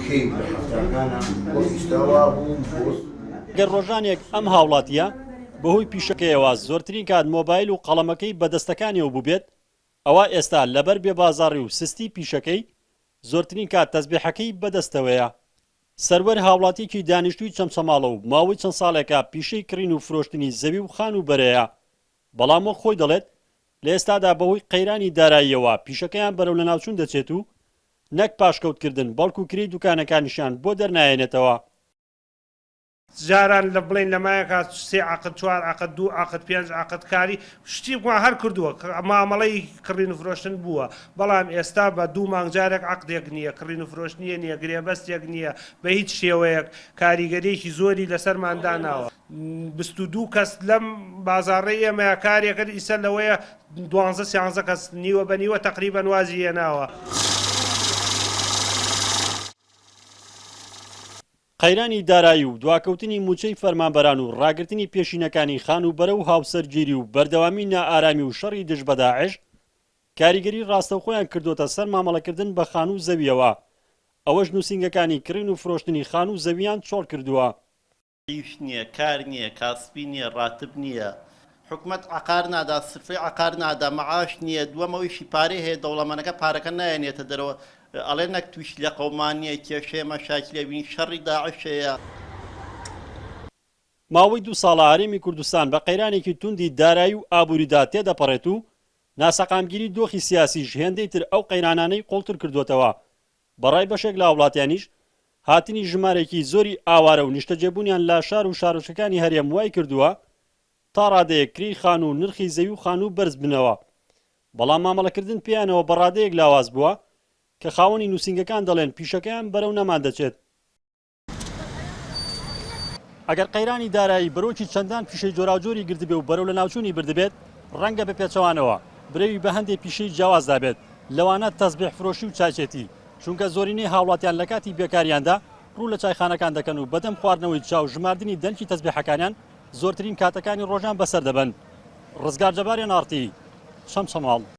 کەی بوو لە حەفتاکانا وەک ئیستا وا بوو بۆ. گەر ڕۆژانێک ئەم هاوڵاتییە بەهۆی پیشەکەیەوە زۆرترین کات مۆبایل و قەڵەمەکەی بەدەستەکانیەوە بووبێت، ئەوا ئێستا لەبەر بێبازاڕی و سستی پیشەکەی زۆرترین کات تەزبیحەکەی بەدەستەوەیە. سەروەر هاوڵاتیەکی دانیشتووی چەمچەماڵە و ماوەی چەند ساڵێکە پیشەی کڕین و فرۆشتنی زەوی و خانووبەرەیە، بەڵام وەک خۆی دەڵێت لە ئێستادا بەهۆی قەیرانی داراییەوە پیشەکەیان بەرەو لەناوچوون دەچێت و نەک پاشکەوتکردن بەڵکو کرێی دوکانەکانیشیان بۆ دەرنایەنێتەوە. جاران لە بڵێین لە مایەکا سێ عەقد چوار عەقد دوو عەقد پێنج عەقد کاری شتی وا هەر کردووە مامەڵەی کڕین و فرۆشتن بووە بەڵام ئێستا بە دوو مانگ جارێک عەقدێک نییە کڕین و فرۆشتنیە نییە گرێبەستێک نییە بە هیچ شێوەیەک کاریگەریەکی زۆری لەسەرمان داناوە. 22 کەس لەم بازاڕەی ئێمەیا کاری ئەکرد ئیسە لەوەیە دوانزە سیانزە کەس نیوە بە نیوە تەقریبەن وازی هێناوە. قەیرانی دارایی و دواکەوتنی مووچەی فەرمانبەران و ڕاگرتنی پێشینەکانی خانووبەرە و هاوسەرگیری و بەردەوامی نائارامی و شەڕی دژ بە داعش کاریگەری ڕاستەوخۆیان کردۆتە سەر مامەڵەکردن بە خانوو و زەوییەوە، ئەوەش نووسینگەکانی کڕین و فرۆشتنی خانوو و زەوییان چۆڵ کردووە. ئیش نیە، کار نیە، کاسبی نیە، ڕاتب نیە، حکومەت عەقار نادا، سفرەی عەقار نادا، مەعاش نیە، دووەم ئەویشی پارەی هەیە دەوڵەمەنەکە پارەکە نایەنێتە دەرەوە، ئەڵێ نەک تویش لێقەومان نیە، کێشەیە، مەشاکیل ئەبینی، شەڕی داعش هەیە. ماوەی دوو ساڵە هەرێمی کوردستان بە قەیرانێکی توندی دارایی و ئابووریدا تێدەپەڕێت و ناسەقامگیری دۆخی سیاسیش هێندەی تر ئەو قەیرانانەی قوڵتر کردووەتەوە. بەڕای بەشێک لە هاوڵاتیانیش، هاتنی ژمارەیەکی زۆری ئاوارە و نیشتەجێبوونیان لە شار و شارۆچکەکانی هەرێم وایکردووە تا ڕادەیەک کرێی خانوو و نرخی زەوی و خانوو بەرزببنەوە، بەڵام مامەڵەکردن پێیانەوە بە ڕادەیەک لاواز بووە کە خاوەنی نووسینگەکان دەڵێن پیشەکەیان بەرەو نەمان دەچێت. ئەگەر قەیرانی دارایی بەرۆکی چەندان پیشەی جۆراوجۆری گرتبێ و بەرەو لەناوچوونی بردبێت، ڕەنگە بە پێچەوانەوە برەوی بە هەندێ پیشەی جیاواز دابێت، لەوانە تەزبیح فرۆشی و چایچێتی، چونکە زۆرینەی هاوڵاتیان لە کاتی بێکاریاندا ڕوو لە چایخانەکان دەکەن و بەدەم خواردنەوەی چا و ژماردنی دەنکی تەزبیحەکانیان زۆرترین کاتەکانی ڕۆژان بەسەر دەبەن. ڕزگار جەبار، ئێن ئاڕ تی، چەمچەماڵ.